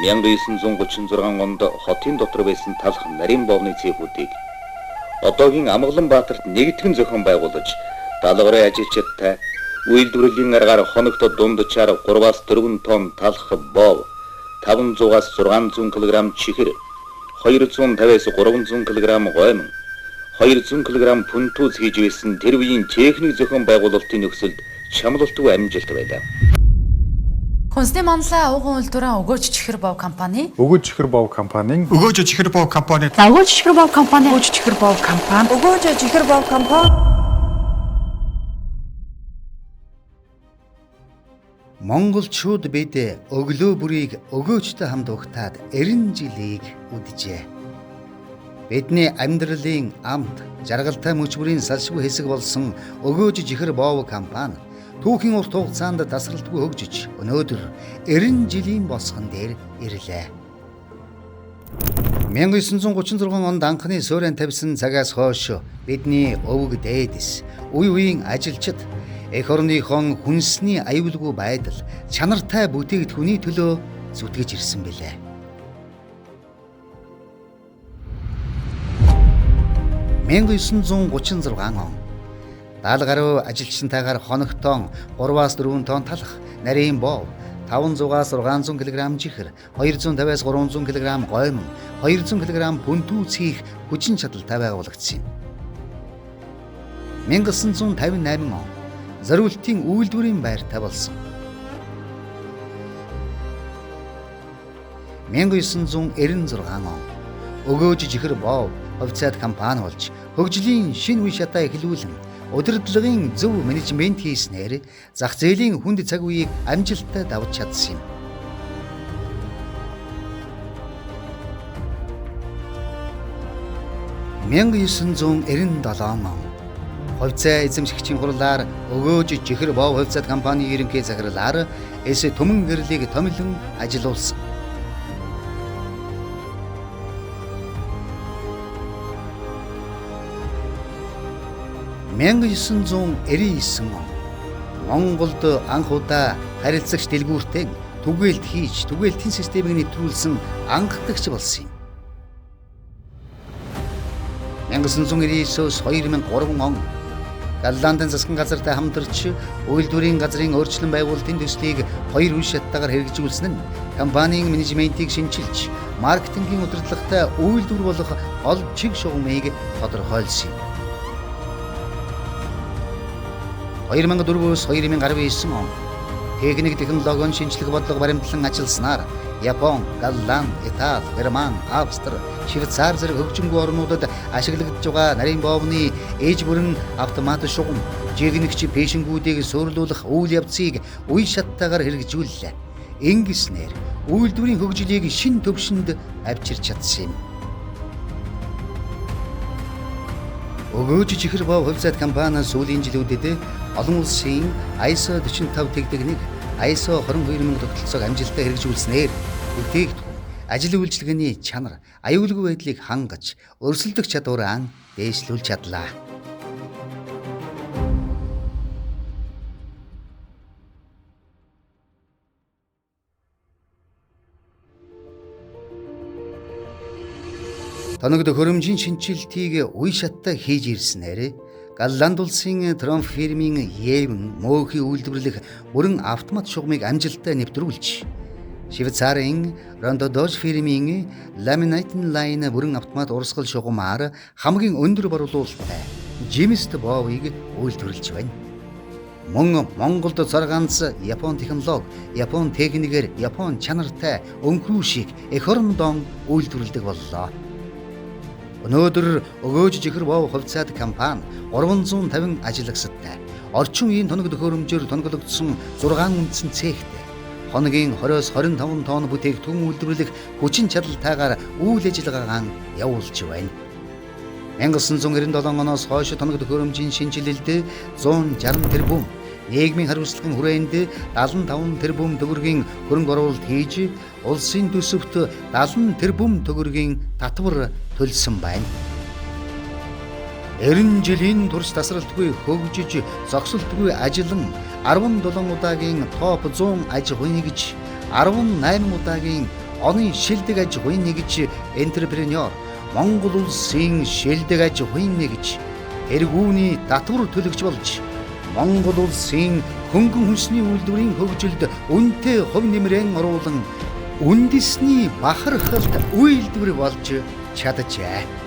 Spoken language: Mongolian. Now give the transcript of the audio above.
1936 онд хотын дотор байсан талх нарийн бовны цехүүдийг одоогийн Амгаланбаатарт нэгтгэн зохион байгуулж даалгаврын ажилчидтай үйлдвэрлэлийн аргаар хоногт дунджаар 3-аас 4 тонн талх бов, 500-аас 600 кг чихэр, 250-аас 300 кг гоймон, 200 кг пүнтүүз хийж байсан тэр үеийн техник зохион байгуулалтын нөхцөлд чамлалтгүй амжилт байлаа. Хүнсний манлай ууган үйлдвэрийн өгөөж чихэр бов компани Өгөөж чихэр бов компанийн Өгөөж чихэр бов компани Өгөөж чихэр бов компани Өгөөж чихэр бов компани Өгөөж чихэр бов компани Монголчууд бид өглөө бүрийг өгөөжтэй хамт угтаад 90 жилийг үджээ. Бидний амьдралын амт, жаргалтай мөч бүрийн салшгүй хэсэг болсон өгөөж чихэр бов компани түүхийн урт хугацаанд тасралтгүй хөгжиж өнөөдөр 90 жилийн босгон дээр ирлээ. 1936 онд анхны суурин тавьсан цагаас хойш бидний өвөг дээдэс, үе үеийн ажилчид эх орныхон хүнсний аюулгүй байдал, чанартай бүтээгдэхүүний төлөө зүтгэж ирсэн билээ. 1936 он 70 гаруй ажилчинтайгаар хоногтон 3-аас 4 тонн талх, нарийн бов, 500-аас 600 кг чихэр, 250-аас 300 кг гоймон, 200 кг пүнтүүц хийх хүчин чадалтай байгуулагдсан юм. 1958 он зориултын үйлдвэрийн байртай болсон. 1996 он өгөөж чихэр бов хувьцаат компани болж хөгжлийн шинэ үе шатаа эхлүүлэн удирдлагын зөв менежмент хийснээр зах зээлийн хүнд цаг үеийг амжилттай давж чадсан юм. 1997 он хувьцаа эзэмшигчийн хурлаар өгөөж чихэр бов хувьцаат компани ерөнхий захирлаар эс түмэн гэрлийг томилон ажилуулсан. 1999 он Монголд анх удаа харилцагч дэлгүүртэй түгээлт хийж түгээлтийн системийг нэвтрүүлсэн анхдагч болсон юм. 1999-өөс 2003 он Голландын засгийн газартай хамтарч үйлдвэрийн газрын өөрчлөн байгуулалтын төслийг хоёр үе шаттайгаар хэрэгжүүлсэн нь компанийн менежментийг шинчилж маркетингийн удирдлагатай үйлдвэр болох гол чиг шугамыг тодорхойлсон юм. 2004-өөс 2019 он техник технологийн шинжлэх бодлого баримтлан ажилласнаар Япон, Голланд, Итали, Герман, Австри, Швейцар зэрэг хөгжингүй орнуудад ашиглагдж байгаа нарийн бовны ээж бүрэн автомат шугам, жигнэгч пэшингүүдийг суйрлуулах үйл явцыг үе шаттайгаар хэрэгжүүллээ. Ингэснээр үйлдвэрийн хөгжлийг шинэ түвшинд авчирч чадсан юм. Өгөөж чихэр бов хувьцаат компани сүүлийн жилүүдэд олон улсын ISO 45 тэгдэг нэг ISO 22000 тогтолцоог амжилттай хэрэгжүүлснээр бүтээгдэхүүн, ажил үйлчилгээний чанар, аюулгүй байдлыг хангаж, өрсөлдөх чадвараа дээшлүүлж чадлаа. Тоног төхөөрөмжийн шинэчлэлтийг үе шаттай хийж ирснээр Голланд улсын Тромф фирмийн Евен мөөхий үйлдвэрлэх бүрэн автомат шугамыг амжилттай нэвтрүүлж, Швейцарын Рондодож фирмийн Laminating Line бүрэн автомат урсгал шугамаар хамгийн өндөр борлуулалттай Жимст бовыг үйлдвэрлэж байна. Мөн Монголд цор ганц Япон технологи, Япон техникээр Япон чанартай өнхрүүшийг эх орондоо үйлдвэрлэдэг боллоо. Өнөөдөр өгөөж чихэр бов хувьцаат компани 350 ажиллагчтай, орчин үеийн тоног төхөөрөмжөөр тоноглогдсон 6 үндсэн цехтэй, хоногийн 20-оос 25 тонн бүтээгдэхүүн үйлдвэрлэх хүчин чадалтайгаар үйл ажиллагаагаа явуулж байна. 1997 оноос хойш тоног төхөөрөмжийн шинэчлэлд 160 тэрбум, нийгмийн хариуцлагын хүрээнд 75 тэрбум төгрөгийн хөрөнгө оруулалт хийж, улсын төсөвт 70 тэрбум төгрөгийн татвар төлсөн байна. 90 жилийн турш тасралтгүй хөгжиж, зогсолтгүй ажиллан 17 удаагийн топ 100 аж ахуйн нэгж, 18 удаагийн оны шилдэг аж ахуйн нэгж энтерпренёр, Монгол улсын шилдэг аж ахуйн нэгж, тэргүүний татвар төлөгч болж Монгол улсын хөнгөн хүнсний үйлдвэрийн хөгжилд үнэтэй хувь нэмрээ оруулан үндэсний бахархалт үйлдвэр болж чаджээ.